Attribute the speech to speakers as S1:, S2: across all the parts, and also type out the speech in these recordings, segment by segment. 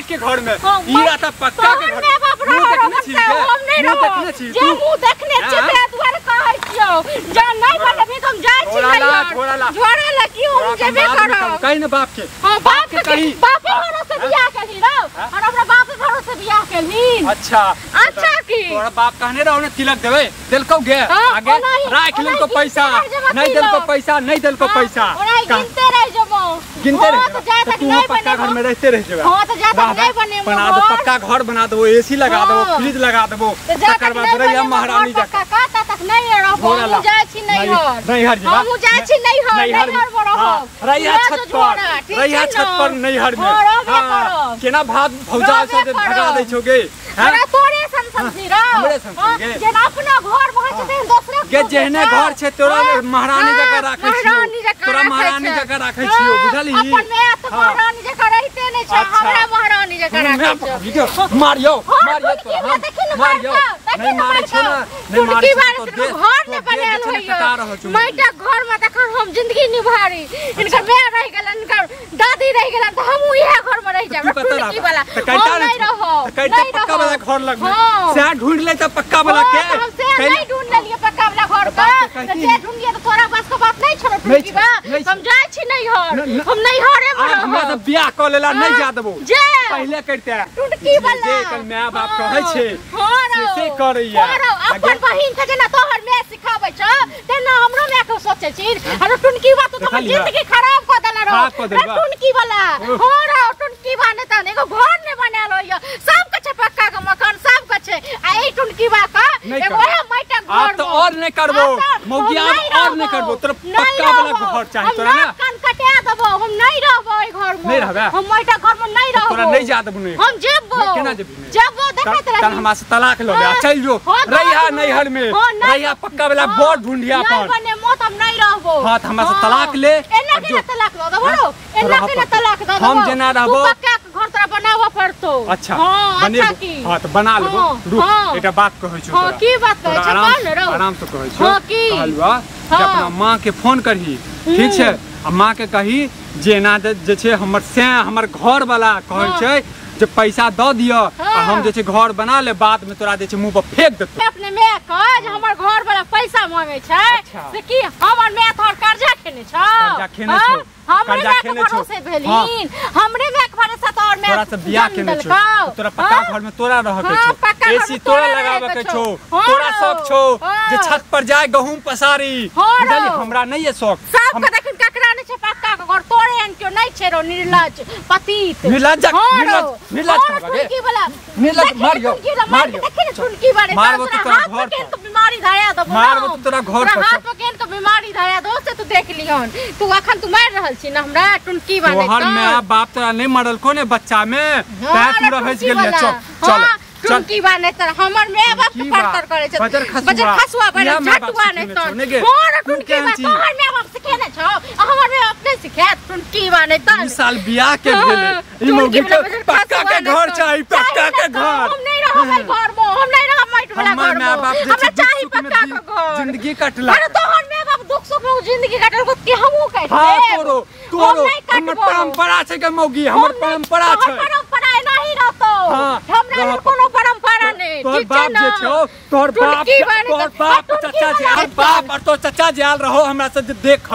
S1: के घर में।
S2: हाँ,
S1: ई रहता पक्का के
S2: तोहर
S1: घर।
S2: माय बाप
S1: मुँह
S2: रह
S1: देखने छी
S2: रहल
S1: गे?
S2: हम नहीं
S1: मुँह
S2: रहब।
S1: देखने छी
S2: जे
S1: तू?
S2: मुँह देखने छी
S1: हाँ?
S2: ते दुआरे कहै छियौ। जे नहीं बनेबही तऽ हम जाइ छी
S1: झोरा ला,
S2: नैहर।
S1: झोरा ला।
S2: झोरा ला की हम
S1: तोरा
S2: जेबे
S1: बाद में
S2: करब।
S1: कही ना बाप के।
S2: हाँ, बाप के
S1: कही।
S2: बापे भरोसे बियाह केलही रौ। और हमरा बापे भरोसे बियाह केलही।
S1: अच्छा।
S2: अच्छा की?
S1: तोरा बाप कहने रहो ने तिलक देबै, देलकौ गे?
S2: हाँ,
S1: आगे
S2: ओनाही-
S1: राख लेलकौ
S2: ओनाही
S1: पैसा।
S2: गिनते रहि जेबो
S1: नहीं देलकौ
S2: तिलक।
S1: पैसा, नहीं देलकौ
S2: हाँ,
S1: पैसा।
S2: ओनाही गिनते रहि जेबो।
S1: गिनते
S2: हाँ,
S1: रह
S2: तऽ जा
S1: तो
S2: तक
S1: तू
S2: नहीं
S1: पक्का घर
S2: बनेबो।
S1: में रहते रह जेबे।
S2: हाँ, तऽ जा तक
S1: रहबे,
S2: नहीं बनेबो
S1: बना दो
S2: घर।
S1: पक्का घर बना दो, एसी लगा दो,
S2: हाँ।
S1: फ्रिज लगा दो,
S2: तऽ जा
S1: तकर
S2: तक
S1: बाद
S2: नहीं
S1: रहिया
S2: बनेबो
S1: महारानी
S2: घर
S1: जकाँ।
S2: पक्का, का तक नहीं रहबो।
S1: झोरा ला।
S2: हमहूँ जाइ छी नैहर।
S1: नैहर जेबा।
S2: हमहूँ जाइ छी नैहर,
S1: नैहर
S2: नैहर मे रहब।
S1: हाँ, रहिया
S2: लऽ
S1: छत
S2: जो
S1: पर,
S2: झोरा, ठीक
S1: रहिया
S2: छै
S1: छत
S2: ने?
S1: पर नैहर में।
S2: हाँ, रहबे
S1: हाँ,
S2: करब।
S1: केना भात भौजा
S2: रहबे
S1: सब जे भगा
S2: करब।
S1: दै छौ गे? हैं?
S2: हमरा तोरे सन समझी रौ।
S1: हमरे सन
S2: हाँ,
S1: गे।
S2: जेना अपना घर भऽ छै तेहन दोसरक
S1: गे
S2: घर होइ
S1: जेहने
S2: छै।
S1: घर छै तोरा
S2: हाँ,
S1: महारानी
S2: हाँ,
S1: जकाँ राखै छियौ।
S2: महारानी जकाँ
S1: तोरा
S2: राखै
S1: महारानी
S2: छै।
S1: जकाँ राखै छियौ,
S2: हाँ,
S1: बुझलही?
S2: अपन माय तऽ
S1: हाँ।
S2: महारानी जकाँ रहिते नहि छै,
S1: अच्छा।
S2: हमरा महारानी जकाँ राखै छै।
S1: मारियो,
S2: हाँ,
S1: मारियो
S2: टुनकी
S1: तोरा,
S2: बा,
S1: हम
S2: देखी ने
S1: मारियो।
S2: मारतौ, देखी
S1: नहीं
S2: ने
S1: मारै छौ ना,
S2: मारतौ।
S1: नहीं मारै
S2: टुनकी
S1: छौ
S2: बा
S1: तो
S2: ने
S1: देह-
S2: घर
S1: तो
S2: नहि
S1: देह
S2: बनायल
S1: जे छै ने
S2: होइए।
S1: कटा रहल छौ।
S2: माटिक घर मे तखन हम जिंदगी निभारी। हिनकर माय रहि गेलनि, हिनकर दादी रहि गेलनि, तऽ हमहूँ इएह घर मे रहि जायब।
S1: तू कतऽ
S2: टुनकी
S1: रहबे?
S2: वाला।
S1: तऽ करिता
S2: हम
S1: ने
S2: नहि
S1: छौ।
S2: रहब,
S1: तऽ करिता
S2: नहि
S1: पक्का
S2: रहब।
S1: वाला घर लगमे।
S2: हाँ।
S1: सएह ढूंढि ले तऽ पक्का वाला
S2: हाँ,
S1: के।
S2: तऽ हम से
S1: कैला-
S2: नहि ढूंढ लेलियै पक्का वाला घर
S1: तऽ बाप
S2: के।
S1: के
S2: तऽ
S1: कहती।
S2: जे ढूंढलियै तऽ तोरा बस के बात नहि छौ
S1: नहि
S2: टुनकी
S1: छै,
S2: बा।
S1: नहि छै।
S2: हम जाइ छी नैहर।
S1: न- न-
S2: हम नैहरे मे
S1: आब हमरा
S2: रहब।
S1: तऽ बियाह कऽ लेला नहीं
S2: हाँ,
S1: जा देबो।
S2: जे।
S1: पहिले करिते।
S2: टुनकी वाला।
S1: जे एकर माय बाप कहै छै,
S2: हाँ रौ।
S1: से करैया।
S2: हाँ रौ, अपन
S1: आगे-
S2: बहिन के जेना तोहर माय सिखाबै छौ, तेना हमरो माय के सोचै छी। अरे टुनकी बा तू तऽ हमर
S1: देखलियै?
S2: जिंदगी खराब कऽ देला रौ।
S1: खराब कऽ देलबा।
S2: रे टुनकी वाला।
S1: ओह।
S2: हाँ रौ, टुनकी बा नहि तहन एगो घर नहि बनायल होइया। सबके छै पक्का के मकान, सबके छै। आ ई टुनकी बा के
S1: नहि
S2: एगो
S1: करबो।
S2: ओएह माटिक घर
S1: आब तऽ
S2: मे।
S1: और नहि करबो।
S2: आब तऽ
S1: मौगी,
S2: हम
S1: आब
S2: नहि
S1: और नहि
S2: रहबो।
S1: करबो। तोरा
S2: नहि
S1: पक्का वाला
S2: रहबो।
S1: घर चाही
S2: हम
S1: तोरा ना?
S2: नाक कान कटा देबो, हम नहि रहबो एहि घर मे।
S1: नहि रहबे?
S2: हम माटिक घर मे नहि रहबो।
S1: तोरा नहि जा देबो नहि।
S2: हम जेबो।
S1: नहि, केना जेबही नहि?
S2: जेबो, देखैत
S1: तहन
S2: रही।
S1: हमरा से तलाक लऽ ले आ
S2: हाँ।
S1: चलि जो।
S2: हाँ,
S1: रहिया
S2: तलाक
S1: नैहर में।
S2: हाँ, नहीं।
S1: रहिया पक्का वाला
S2: हाँ,
S1: बड़ ढूंढिया
S2: नहीं
S1: अपन।
S2: बनेबो तऽ हम नहीं रहबो।
S1: हाँ, तऽ हमरा से
S2: हाँ।
S1: तलाक ले
S2: एना
S1: आ
S2: केना
S1: जो।
S2: तलाक दऽ देबो रौ?
S1: हाँ,
S2: एना
S1: रहऽ
S2: केना
S1: पड़तौ।
S2: तलाक दऽ
S1: हम
S2: देबो?
S1: जेना
S2: तू
S1: रहबो।
S2: पक्का के घर तोरा बनाबऽ पड़तौ।
S1: अच्छा,
S2: हाँ, अच्छा
S1: बनेबो।
S2: की?
S1: हाँ, तऽ बना लेबो।
S2: हाँ,
S1: रुक,
S2: हाँ।
S1: एकटा बात कहै छियौ
S2: हाँ,
S1: तोरा।
S2: की बात कहै
S1: तोरा
S2: छौ?
S1: आराम
S2: कह ने रौ।
S1: आराम से कहै छियौ।
S2: हाँ, की?
S1: कहलुआ जे
S2: हाँ।
S1: अपना माँ के फोन करही, ठीक छै? आ माँ के कही जे एना जे छै हमर सैं हमर घर वाला कहै
S2: हाँ।
S1: छै जे पैसा दऽ दिअ आ
S2: हाँ।
S1: हम जे छै घर बना ले, बाद में तोरा जे छै मुँह पर फेंक देतौ।
S2: अपने माय के जे हमर घर वाला पैसा मांगे छै,
S1: अच्छा।
S2: से की हमर माय तोहर कर्जा खेने छौ?
S1: कर्जा खेने
S2: हाँ?
S1: छौ।
S2: हमरे
S1: कर्जा
S2: माय के
S1: खेने छौ।
S2: भरोसे भेलहीन। हमरे माय के भरोसे तोहर माय
S1: तोरा से बियाह
S2: जन्म
S1: केने छौ।
S2: देलकौ।
S1: तोरा पक्का
S2: हाँ?
S1: घर में तोरा रहऽ के
S2: हाँ,
S1: छौ।
S2: पक्का घर में
S1: एसी तोरा
S2: तोरा
S1: लगाबऽ
S2: रहऽ
S1: के
S2: के
S1: छौ।
S2: छौ। हाँ
S1: तोरा
S2: रौ।
S1: शौक छौ
S2: हाँ।
S1: जे छत पर जाय गहूम पसारी।
S2: हाँ रौ।
S1: बुझलियै? हमरा नहीं है शौक।
S2: सबके देखिन ककरा नहीं छै पक्का के घर, तोरे एहन केओ नहीं छै रौ निर्लज्ज पतित।
S1: निर्लज्ज,
S2: हाँ रौ।
S1: निर्लज्ज, निर्लज्ज
S2: हाँ रौ,
S1: कहबा गे।
S2: टुनकी वाला।
S1: निर्लज्ज,
S2: देखी ने
S1: मारियौ,
S2: टुनकी वाला, मार के
S1: मारियौ।
S2: देखी ने टुनकी वाला।
S1: मारबो
S2: तोरा
S1: तऽ तोरा
S2: हाथ
S1: घर
S2: पर
S1: पर।
S2: केहन के बीमारी धरा देबो
S1: मारबो
S2: रौ।
S1: तऽ तोरा घर
S2: तोरा
S1: पर।
S2: हाथ पर केहन के बीमारी धरा देबो से तू देख लिहन। तू अखन तू मारि रहल छी ना हमरा टुनकी वाला।
S1: तोहर माय बाप तोरा नहीं मरलको ने बच्चा में,
S2: हाँ,
S1: तैं तू
S2: रे,
S1: रहै
S2: टुनकी
S1: गेलियै।
S2: वाला।
S1: चल, चल,
S2: हाँ,
S1: चल।
S2: टुनकी बा नहीं तर हमर माय बाप के
S1: टुनकी बा।
S2: परतर करै छै।
S1: बजर खसुआ।
S2: बजर खसुआ बा,
S1: इएह माय बाप
S2: झटुआ नहीं
S1: सिखेने
S2: तर।
S1: छौ, ने गे?
S2: हाँ रे,
S1: तू
S2: टुनकी
S1: केहन
S2: बा,
S1: छी?
S2: तोहर माय बाप सिखेने छौ, आ हमर माय बाप नहीं सिखायत टुनकी बा नहीं तर।
S1: 2 साल बियाह के
S2: हाँ,
S1: भेलै। ई
S2: टुनकी
S1: मौगी
S2: वाला
S1: के
S2: बजर
S1: पक्का
S2: खसुआ
S1: के
S2: नहीं
S1: घर
S2: तर।
S1: चाही, पक्का
S2: चाही
S1: के
S2: ना तर,
S1: घर।
S2: हम नहीं रहब एहि घर में, हम नहीं रहब माटि वाला
S1: हमर
S2: घर में।
S1: माय बाप जे
S2: हमरा
S1: छै दुख
S2: चाही
S1: सुख में
S2: पक्का के घर।
S1: जिंदगी कटलक।
S2: अरे तोहर माय बाप दुख सुख में जिंदगी कटलक कि हमहूँ काटि
S1: हाँ,
S2: लेब?
S1: तोरो,
S2: हम
S1: तोरो।
S2: नहीं
S1: हमर
S2: काटबो।
S1: परंपरा छै गे मौगी, हमर
S2: हम नहीं-
S1: परंपरा
S2: तोहर
S1: छै।
S2: परंपरा एना ही रहतौ।
S1: हाँ,
S2: हमरा
S1: रहऽ
S2: लेल कोनो परंपरा नहि,
S1: तोहर
S2: ठीक छै
S1: बाप
S2: ना?
S1: जे छौ, तोहर बाप,
S2: टुनकी बानी
S1: तोहर
S2: तऽ-
S1: बाप
S2: आ, टुनकी
S1: चचा जे
S2: वाला
S1: आयल, बाप और तोहर चचा जे आयल रहो हमरा से जे देख,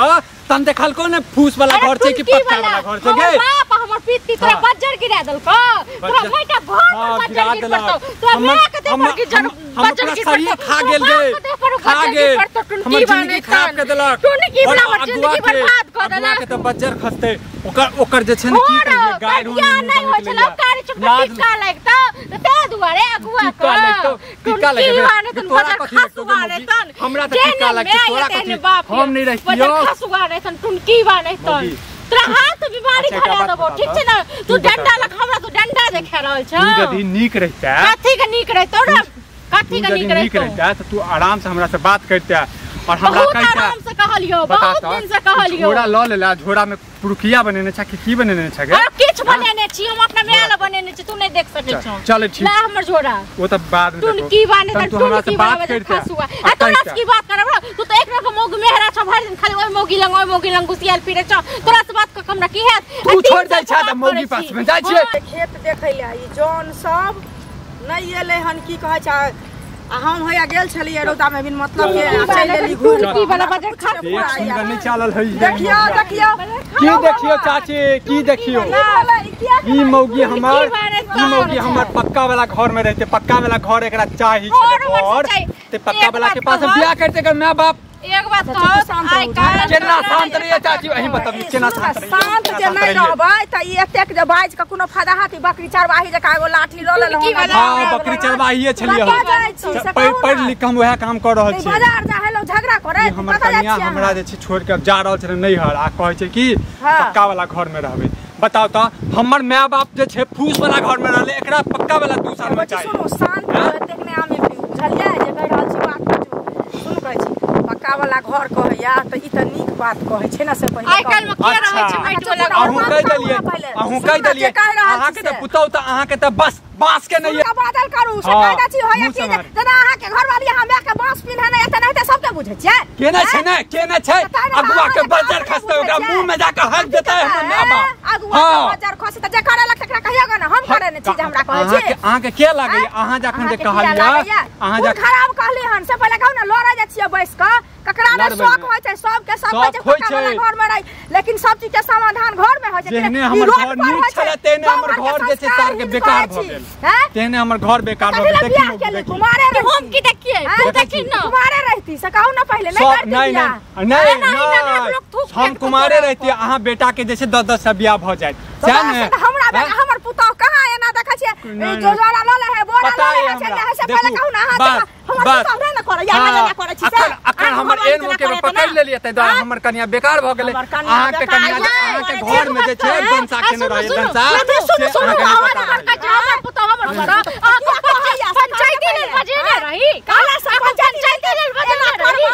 S1: तहन देखलको ने फूस वाला
S2: अरे
S1: घर छै कि
S2: टुनकी
S1: पक्का
S2: वाला,
S1: वाला घर छै
S2: हमर
S1: गे?
S2: बाप आ हमर पित्ती तोरा
S1: हाँ।
S2: बज्जर गिरा देलकौ। तोरा
S1: बज्जर-
S2: माटिक घर पर
S1: हाँ,
S2: बज्जर
S1: गिरा
S2: गिर
S1: देलक।
S2: पड़तौ। तोरा माय के देह पर गिर
S1: हमर
S2: बज्जर
S1: पूरा
S2: गिर
S1: शरीर
S2: पड़तौ।
S1: खा
S2: तोरा
S1: गेल
S2: बाप
S1: गे।
S2: के देह पर
S1: खा
S2: बज्जर गिर
S1: गेल।
S2: पड़तौ, टुनकी
S1: हमर
S2: वाला
S1: जिंदगी खराब
S2: तन।
S1: कऽ देलक।
S2: टुनकी
S1: और
S2: वाला हमर
S1: अगुआ
S2: जिंदगी
S1: के-
S2: बर्बाद कऽ
S1: अगुआ
S2: देलक।
S1: के तऽ बज्जर खसतै। ओकर जे छै ने की
S2: हो
S1: कहियै,
S2: रौ,
S1: गारि
S2: बियाह
S1: होनी
S2: नहि
S1: मुँह
S2: होइ
S1: से
S2: छलौ,
S1: निकलैया।
S2: कारी चुपका
S1: लाज-
S2: टिक्का लागितौ, तऽ तें दुआरे अगुआ
S1: टिक्का
S2: के
S1: लागितौ, टिक्का
S2: टुनकी
S1: लगेबै।
S2: वाला तन
S1: तोरा
S2: बज्जर
S1: कथी लगतौ
S2: खसुआ
S1: गे
S2: रे
S1: मौगी?
S2: तन।
S1: हमरा तऽ
S2: जेहने
S1: टिक्का लगतै,
S2: माय
S1: तोरा
S2: तेहने
S1: कथी?
S2: बाप
S1: हम नहि रहितियौ।
S2: बज्जर खसुआ रे तन, टुनकी वाला तन।
S1: मौगी।
S2: तोरा हाथ बीमारी
S1: अच्छा, एकटा
S2: धरा
S1: बात
S2: देबो,
S1: बता
S2: ठीक
S1: तऽ।
S2: छै ने? तू
S1: तू बता
S2: डंडा
S1: तऽ।
S2: लग हमरा तू डंडा देखा रहल छौ।
S1: तू यदि नीक रहितै,
S2: कथी के नीक रहितौ रे? कथी
S1: तू
S2: के
S1: यदि
S2: नीक
S1: नीक
S2: रहितौ?
S1: रहितै तऽ तू आराम से हमरा से बात करितै और हमरा
S2: बहुत
S1: कहितै।
S2: आराम से कहलियौ,
S1: बता
S2: बहुत
S1: तऽ,
S2: दिन से कहलियौ।
S1: झोरा लऽ लेला, झोरा में पुरुकिया बनेने छै कि की बनेने छै गे?
S2: अरे किछु बनेने छी हम अपना माय ला बनेने छी तू नहीं देख सकै छौ।
S1: चल ठीक
S2: ला हमर झोरा
S1: वो त बाद में देखो।
S2: टुनकी बाने
S1: तू हमरा से बात करते
S2: आ तोरा से की बात करब तू त एक रंग मौगी मेहरा छ भरि दिन खाली ओइ मौगी लंग घुसियाल फिरे छ तोरा से बात क हमरा की हैत?
S1: तू छोड़ दै छ त मौगी पास में जाइ छियै।
S3: खेत देखै ले ई जौन सब नै एलै हन की कहै छै आ हम होया गेल छलियै रौदा में बिन मतलब के चलि गेली घूर
S2: की वाला बाजार खा
S1: सुनकर नहीं चलल है।
S3: देखियो देखियो
S1: की देखियो चाची की देखियो ई मौगी हमर पक्का वाला घर में रहते पक्का वाला घर एकरा चाही छले घर ते पक्का वाला के पास बियाह करते कर मां बाप।
S2: एक बात कहो आइ काल
S1: केना शांत रहिए चाची अहीं बताबी केना शांत रहिए?
S3: शांत जे नहीं रहबै त ई एतेक जे बाज के कोनो फायदा हाथी बकरी चरवाही जका एगो लाठी ल लेलहुँ।
S1: हां बकरी चरवाहिए छलियै हम पढ़ लिख के हम वएह काम कर रहल छी।
S3: बाजार जा हेलो झगड़ा करे
S1: हमर कनिया हमरा जे छै छोड़ के जा रहल छलै नैहर आ कहै छै कि पक्का वाला घर में रहबै। बताओ त हमर my बाप जे छै फूस वाला घर में रहले एकरा पक्का वाला 2 साल में चाही।
S3: सुनू शांत एतेक नै आमे बुझलियै जे कहि रहल छी बात सुनू कहै छी पक्का वाला घर कहैया त ई त नीक बात कहै छै ना से पहिले
S2: आइ काल में के रहै छै माटि वाला घर?
S1: अहूँ कहि देलियै अहूँ कहि देलियै अहाँ के त पुतौ त अहाँ के त बस बांस के नहीं
S3: का बादल करू से कायदा छी होया की जेना अहाँ के घर वाली अहाँ my के बांस पिन्हे नै एते नै त सबके बुझै छियै
S1: केना छै ने केना छै अगुआ के बजर खसतै ओकरा मुंह में जाके हक देतै हमर my बाप।
S3: अगुआ के बजर खसतै त जे करे लग तकरा कहियो ग ना हम करे ने चीज हमरा कहै छी।
S1: अहाँ के के लागै अहाँ जखन जे कहलियै अहाँ
S3: जखन खराब कहली हन से पहिले कहू ना लड़ै जाइ छियै बैस क ककरा ने शौक होइ छै सबके सब कहै छै पक्का वाला घर में रही लेकिन सब चीज के समाधान घर में होइ छै।
S1: जेहने हमर घर नीक छलै तेहने हमर घर जे छै तार के बेकार भ गेल तेहने हमर घर बेकार भ गेल। देखियौ
S3: कुमारे
S2: हम की देखियै तू देखी ना
S3: कुमारे रहती से कहू ना पहिले नहीं करती
S1: नहीं नहीं नहीं हम कुमारे रहती अहाँ बेटा के जे छै 10-10 से बियाह भ जायत
S3: सैह ने हमरा बेटा हमर पुतौ कहां एना देखै छियै ई जोजोरा ल ले है बोरा ल ले है से पहिले कहू ना अहाँ हमर पुतौ नहि ने करै या नहि करै छी
S1: से अखन हमर एन के पकड़ लेलियै तै द्वारा हमर कनिया बेकार भ गेलै। अहाँ के कनिया अहाँ के घर में जे छै दंसा केने रहै दंसा
S2: सुन सुन हमर पुतौ हमर पंचायती लेल बजेने रही
S3: काला से पंचायती लेल बजेने रही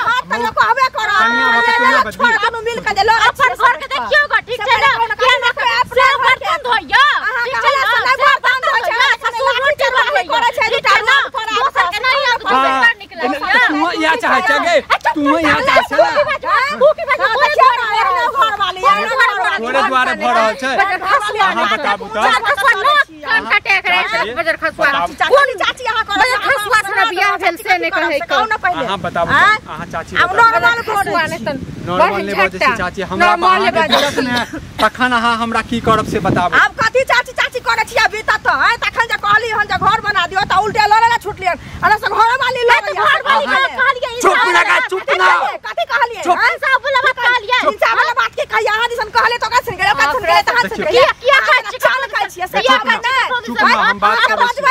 S3: हाथ त लोक हवे करत छोड़ दुनू मिल के जे लो
S2: अपन घर के देखियो ग ठीक छै ना केना अपना बर्तन धोइया ठीक छै ना बर्तन धोइया ससुर रोटी बनबै
S3: करै छै
S2: ठीक छै ना दोसर के नहीं आब बेकार निकलै
S1: तू इहा चाहै छै गे तू इहा चाहै छै
S2: तू की बात
S3: घर वाली
S1: तोरे द्वारे भ रहल छै अहाँ बताबू त
S2: कान काटे करे बजर खसुआ
S3: कोन चाची अहाँ करे
S2: बजर खसुआ से बियाह भेल से नै कहै
S3: कहू ना पहिले
S1: अहाँ बताबू अहाँ चाची
S3: अब नॉर्मल
S2: खसुआ नै त
S1: नॉर्मल नै बजै छै चाची हमरा अहाँ ने तखन अहाँ हमरा की करब से बताबू।
S3: आब कथी चाची चाची करै छी अभी तक त तखन जे कहली हन जे घर बना दियो त उल्टे लड़े ला छुटलियन अरे से घर वाली लड़े
S2: घर वाली के कहलियै
S1: चुप ना गा चुप ना
S3: कथी कहलियै
S2: इंसाफ वाला बात कहलियै
S3: इंसाफ वाला बात के कहिया अहाँ दिसन कहले त ओकरा सुन गेलै ओकरा सुन गेलै तहां सुन गेलै
S2: किया खाइ छी
S3: चाल खाइ छी से किया
S1: चुप ना हम बात करै छी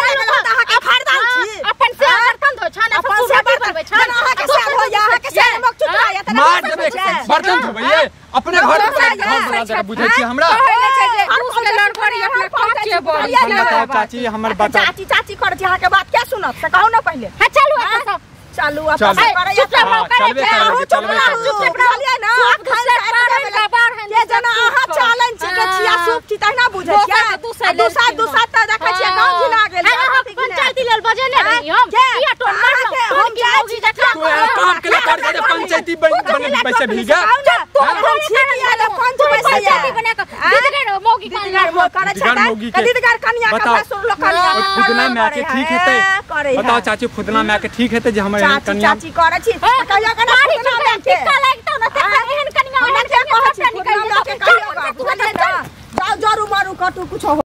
S3: अहाँ के खरदाल छी
S2: अपन से बर्तन धोइ छन
S3: अपन से बर्तन बनबै छन अहाँ के से होया अहाँ के से नमक चुटरा या त
S1: मार देबै बर्तन धोबै अपने घर में घर बना दे बुझै छी हमरा
S2: कहै छै जे रूस के लड़खड़ी अपना काचे बड़ी
S1: बताओ चाची हमर बता
S3: चाची चाची करै छी अहाँ के बात के सुनत से कहू ना पहिले
S2: हां चलू एतऽ सब
S3: चलू अपन करै
S2: चुप रहो करै
S1: चलबे
S3: चुप रहलियै ना जे जना अहाँ चलन छी के छिया सूप छी तहिना बुझै छियै दूसरा दूसरा त देखै छियै गांव घिना गेल
S2: पंचायती लेल बजेने रही हम किया टोन मारलौ
S3: हम जाइ छी
S1: तू काम के कर दे पंचायती बन पैसे भीगा
S3: तू हम छी किया पंच पैसा
S2: पंचायती बना के दीदगर मौगी
S3: दीदगर करै छै दीदगर कनिया के ससुर लोग कनिया
S1: फुदना my के ठीक हेतै बताओ चाची फुदना my के ठीक हेतै जे हमर
S3: कनिया चाची करै छी कहियो कना फुदना my के
S2: टिक्का लागतौ ना तखन एहन कनिया
S3: हमरा के कहै छी फुदना my के कहियो जाओ जरू मारू कटू कुछो।